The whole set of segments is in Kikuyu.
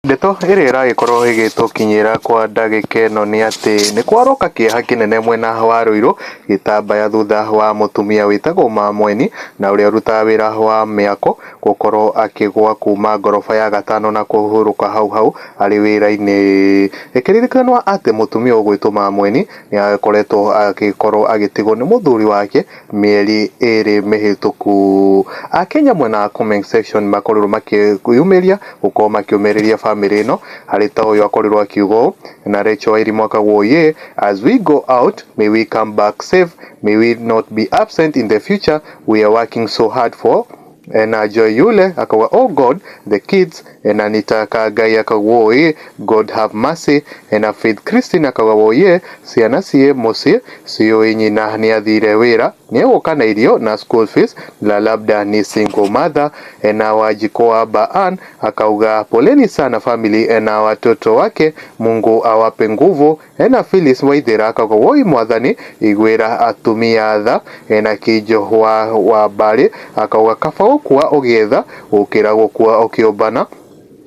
Ndeto ĩrĩa ĩragĩkorwo ĩgĩtũkinyĩra kwa ndagĩka ĩno nĩ atĩ nĩ kwaroka kĩeha kĩnene mwena wa Ruiru gĩtambaya thutha wa mũtumia wĩtagwo Mamweni na ũrĩa ũrutaga wĩra wa mĩako gũkorwo akĩgwa kuma ngoroba ya gatano na kũhurũka hau hau arĩ wĩra-inĩ. Ĩkĩririkanwo atĩ mũtumia ũgwĩtwo Mamweni nĩ akoretwo agĩkorwo agĩtigwo nĩ mũthuri wake mĩeri 2 mĩhĩtũku. Akenya mwena wa comment section makorirwo makĩyumĩria gũkorwo makĩũmĩrĩria famĩlĩ ĩno harĩ ta ũyũ akorirwo akiuga ũũ na Rachel Wairimu akauga oye, as we go out, may we come back safe, may we not be absent in the future, we are working so hard for. Na Joy Yule akauga, oh God, the kids. Na Anita Kagai akauga oye, God have mercy. Na Faith Christine akauga oye, ciana ciĩ mũciĩ ciũĩ nyina nĩ athire wĩra, nĩ egũka na irio na school fees, na labda ni single mother. Na Wanjikũ wa Baan akauga poleni sana family na watoto wake, Mungu awape nguvu. Na Phyllis Waithera akauga woi mwathani iguĩra atumia tha. Na Kijo wa Barĩ akauga kaba gũkua ũgĩetha gũkĩra gũkua ũkĩũmbana.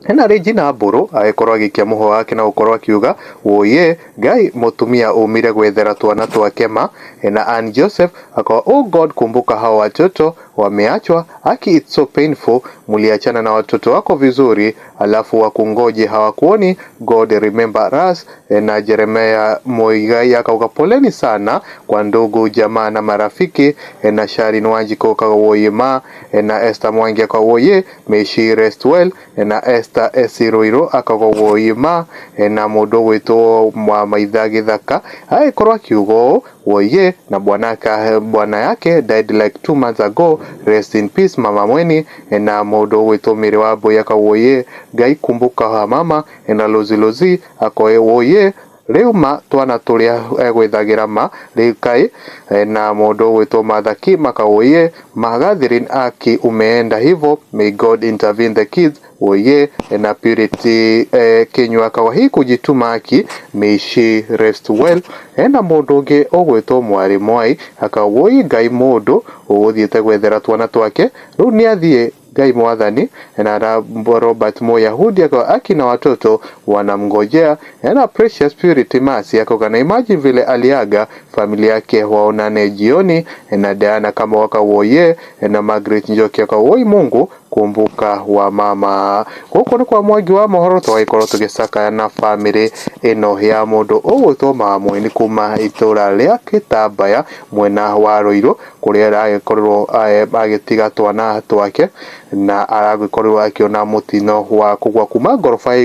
Hena Regina Mbũrũ agĩkorwo agĩikia mũhwa wake na gũkorwo akiuga woye Ngai mũtumia umire gwethera twana twake ma. Na Ann Joseph akawa, oh God, kumbuka hao watoto wameachwa, aki it's so painful, muliachana na watoto wako vizuri alafu wakungoje hawakuoni, God remember us. Na Jeremiah Muigai akauga poleni sana kwa ndugu jamaa na marafiki. Na Sharin Wanjiko akauga woye ma. Na Esther Mwangi akauga woye, may she rest well. Na Esther Esiroiro akauga woye ma. Na mũndũ ũgwĩtwo Mwamaitha Gĩthaka agĩkorwo akiuga ũũ woye, na bwana yake died like 2 months ago, rest in peace mama Mweni. Na mũndũ ũgwĩtwo Mary Wambui akauga woye, Ngai kumbuka wa mama. Na Lozi Lozi akoe woye, rĩu ma twana tũrĩa egwĩthagĩra ma rĩu kaĩ. Na mũndũ ũgwĩtwo Martha Kim akauga Magathirin aki umeenda hivyo, may God intervene the kids woye. Na Purity Kinyua akauga hii kujituma aki, may she rest well. Na mũndũ ũngĩ ũgwĩtwo Mwarĩ Mwai akauga woi Ngai mũndũ ũgũthiĩte gwethera twana twake rĩu nĩ athiĩ Ngai mwathani. Na Robert Moyahudi akauga aki na watoto wanamngojea. Na Precious Purity Masi akauga na imagine vile aliaga familia yake waonane jioni. Na Diana kama wakawoye. Na Margaret Njoki akauga woi Mungu kumbuka wa mama. Gũkũ nĩ kwa Mwangi wa mohoro tũgagĩkorwo tũgĩcakaya na famĩlĩ ĩno ya mũndũ ũgwĩtwo Mamweni kuma itũra rĩa Gĩtambaya mwena wa Ruiru kũrĩa aragĩkorirwo agĩtiga twana twake na aragĩkorirwo akĩona mũtino wa kũgwa kuma ngoroba.